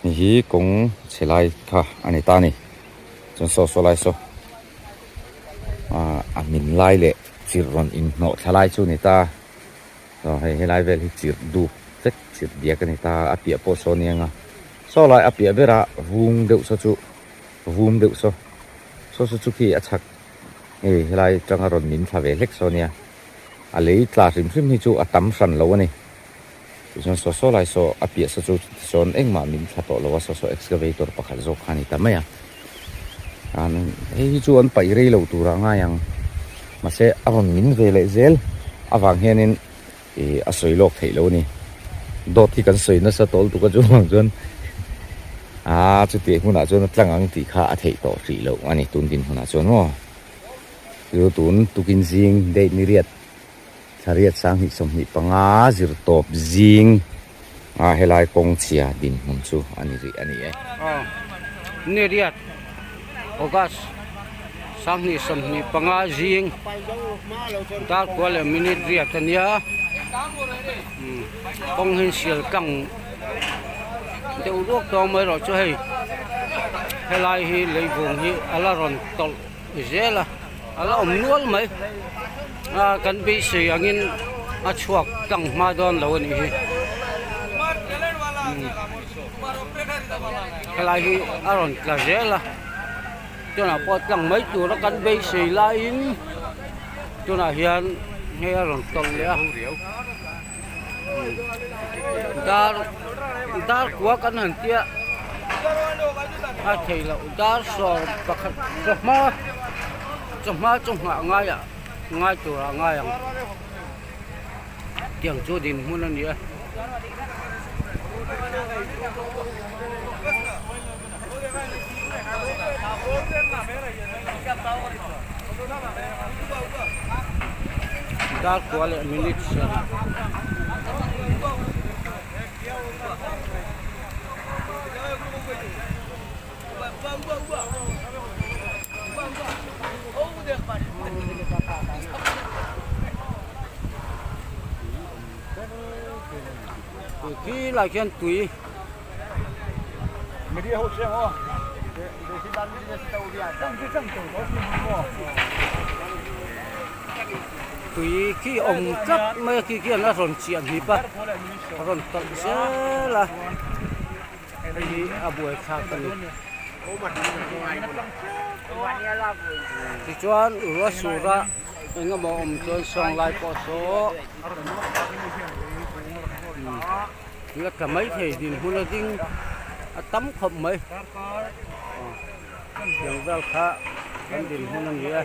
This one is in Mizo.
Hei hi kawng chhe lai kha a ni ta a ni chuan saw saw lai saw ah a hmin lai leh chirh rawn inhnawh thla lai chu a ni ta aw hei helai vel hi chirh duk vek chirh diak a ni ta a piah pawh saw a ni ang a saw lai a piah berah vung deuh saw chu vum deuh saw saw saw chu khi a chhak hei helai atanga rawn min thla ve hlek saw a nia a lei tla hrim hrim hi chu a tam hran lo a ni. Tichuan saw saw lai saw a piah saw chu tisawn engmah min thla tawh lo a, saw saw excavator pakhat zawk kha a ni ta mai a. Hei hi chu an paih rei lo turah a ngai ang. Mahse a rawn min ve leh zel avang hianin ih a sawi lawk theih lo a ni. Dawt hi kan sawi nasa tawl tuk a chuvang chuan aa chutiang hunah chuan a tlang ang tih kha a theih tawh hrih loh a ni tun dinhmunah chuan maw. Chu tun tukin zing date ni riat. Thariat sanghnih 25 zir tawp zing a helai kawng chhia dinhmun chu a ni rih a ni e. Aw, Niriat, August, 2025 zing dar kua leh minute riat a nia, kawng hi sial tlang deuh ruak tawng mai erawh chu hei helai hi leivung hi a la rawn tawlh zel a. A la awm nual mai a kan beisei angin a chhuak tlang hma dawn lo a nih hi helai hi a rawn tla zel a tunah pawh tlang mai tura kan beisei laiin tunah hian hei a rawn tawlh leh a dar dar kua kan han tia a thei loh dar sawm pakhat chawhma chawhma chu nghah ngai ah ngai tur ah ngai ang tiang chu dinhmun a ni a. Dar kua leh minute sarih. Khi lai khian tui. Tui khi awm tlat mai a khi khian a rawn chiah hnip a a rawn tawlh zel a hei hi a buaithlak a ni tichuan ruah sur a eng emaw awm chuan sawng lai pawh saw. La tla mai thei dinhmun a ding a tam khawp mai tiang vel kha kan dinhmun a ni e.